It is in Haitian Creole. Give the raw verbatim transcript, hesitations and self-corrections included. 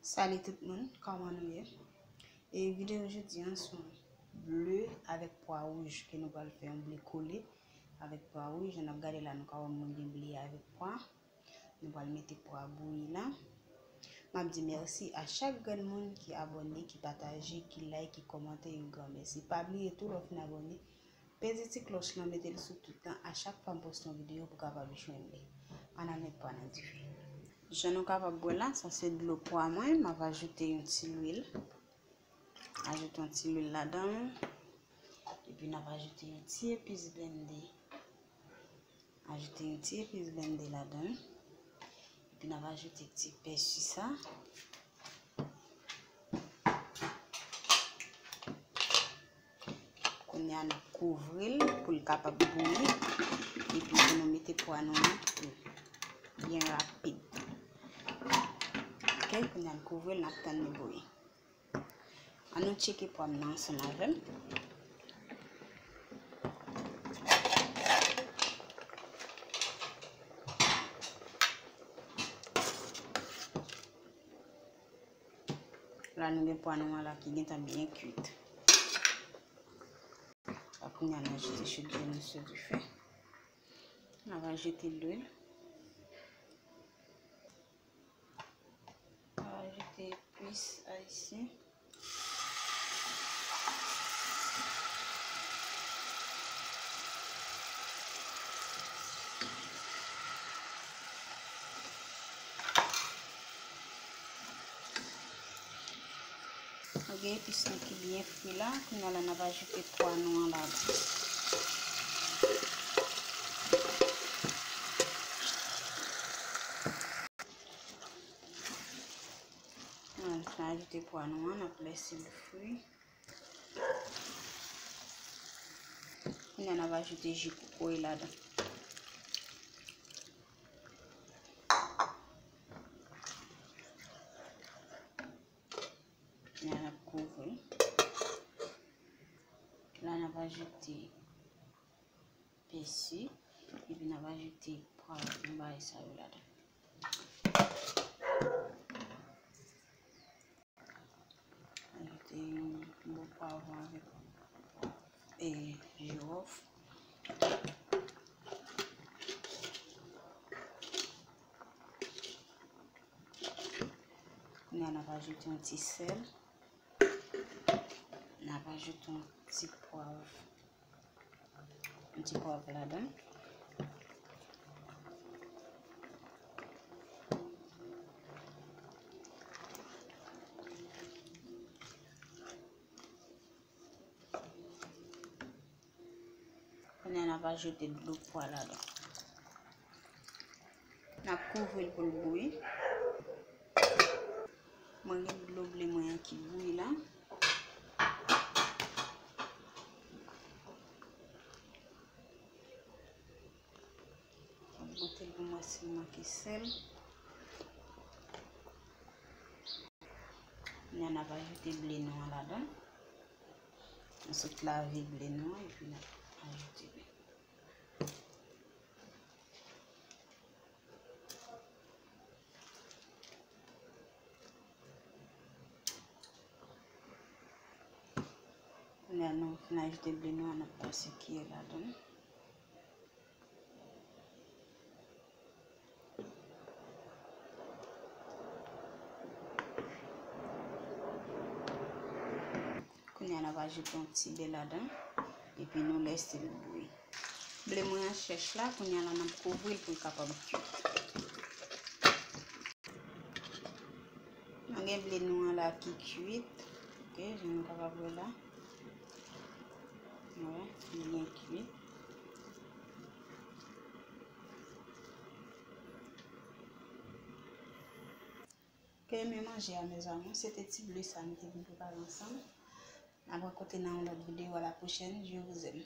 Salut tout moun, kòman nou ye? E videyo jodi an se yon ble avèk pwa wouj ke nou pral fè yon ble kole avèk pwa wouj. Jan n ap gade la, nou ka wè mwen gen ble avèk pwa. Nou pral mete pwa bouyi la. M ap di mèsi a chak grenn moun ki abòne, ki pataje, ki like, ki kòmante, yon gran mèsi. Pa bliye tou, lè w fin abòne, peze ti klòch lan, mete l sou tout tan. A chak fwa m poste yon videyo, pou w kapab jwenn li. Ann al met pwa nan dife. Jan nou kapab wè la, sa se dlo pwa mwen. M ap ajoute yon ti lwil. Ajoute yon ti lwil ladan l. Epi n ap ajoute yon ti epis blende. Ajoute yon ti epis blende ladan l. Epi n ap ajoute ti pèsi sa. Kounye a, n ap kouvri l pou l kapab bouyi. Epi pou nou mete pwa nou an byen rapid. Ok, kounye a n kouvri l, n ap tann li bouyi. Ann nou tcheke pwa m nan ansanm avè m. La, nou gen pwa nou an la ki gentan byen kuit. Kounye a, n ajoute chou dlo nou sou dife. N ap ajoute lwil. N ap ajoute epis ayisyen. Nou gen epis nou ki byen fri la. Kounye a la, n ap ajoute pwa nou an ladan. Ann fin ajoute pwa nou an, n ap lese l fri. Kounye a, n ap ajoute ji kokoye ladan. Kounye a, n ap kouvri. La, n ap ajoute pèsi, epi n ap ajoute pwavwon, bagay sa yo ladan. Ajoute yon bon pwavwon avèk, e, jiwòf. Kounye a, n ap ajoute yon ti sèl. N ap ajoute yon ti pwav, yon ti pwav ladan. Kounye a, n ap ajoute dlo pwa ladan. N ap kouvri l pou l bouyi. Mwen gen dlo ble mwen an ki bouyi la. M ap goute l pou m wè si l manke sèl. Kounye a, n ap ajoute ble nou an ladan. Nou sot lave ble nou an epi n ap ajoute li. Kounye a, nou fin ajoute ble nou an, n ap pase kiyè ladan. Kounye a, n ap ajoute yon ti lè ladan, epi nou lese l bouyi. Ble mwen an chèch la, kounye a la, n ap kouvri l pou l kapab kuit. Nou gen ble nou an la ki kuit. Ok, jan nou kapab wè la. Wè, li byen kuit. Ok, men manje a, mes amours, se te ti ble sa nou te vin prepare ansanm. N ap rankontre nan yon lòt videyo. À la prochaine, je vous aime.